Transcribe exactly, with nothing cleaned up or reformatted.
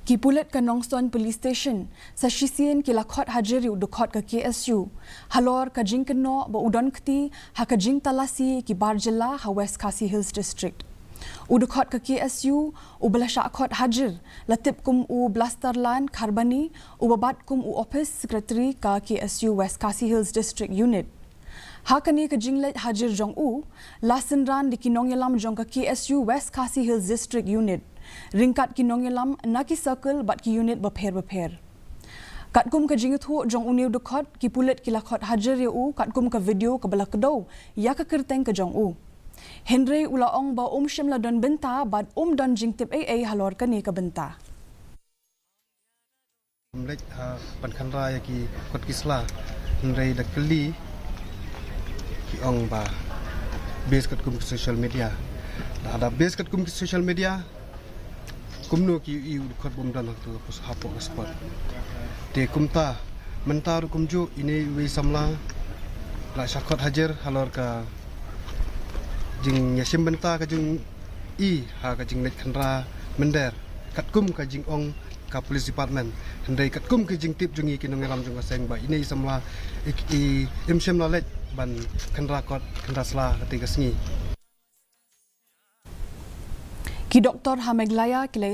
Ki pulit ka Nongstoiñ Police Station sa shisien ki la khot hajir ïa u dkhot ka K S U halor ka jingkynnoh ba u don kti ha ka jingtalasi ki bar jylla ha West Khasi Hills District. U dkhot ka K S U uba la shah khot hajir la tip kum u Blasterland Kharbani, uba bat kum u Office Secretary ka K S U West Khasi Hills District Unit. Ha kane ka jingleit hajir jong u, la synran da ki nongïalam jong ka K S U West Khasi Hills District Unit, ryngkat ki nongïalam na ki circle bad ki unit bapher bapher. Katkum ka jingïathuh jong une u dkhot, ki pulit ki la khot hajir ïa u katkum ka video kaba la kdew ïa ka kyrteng ka jong u. Hynrei u la ong ba um shym la don bynta bad um don jingtip ei ei halor kane ka bynta. Ym leit ha ban khynra ïa ki kot ki sla, hynrei da kylli ki ong ba base katkum ki social media. Da da base katkum ki social media, kumno ki ïohi u dkhot bym don ha tu hapoh ka spot. Te kumta mynta ruh kumjuh ine iwei i samla la shah khot hajir halor ka jingïashim bynta ka jong i ha ka jingleit khynra mynder katkum ka jingong ka police department. Hynrei katkum ka jingtip jong i ki nongïalam jong ka seng ba ine i samla i, i im shym la leit ban khynra kot khynra sla ha kata ka sngi. Ki doktor ha Meghalaya ki la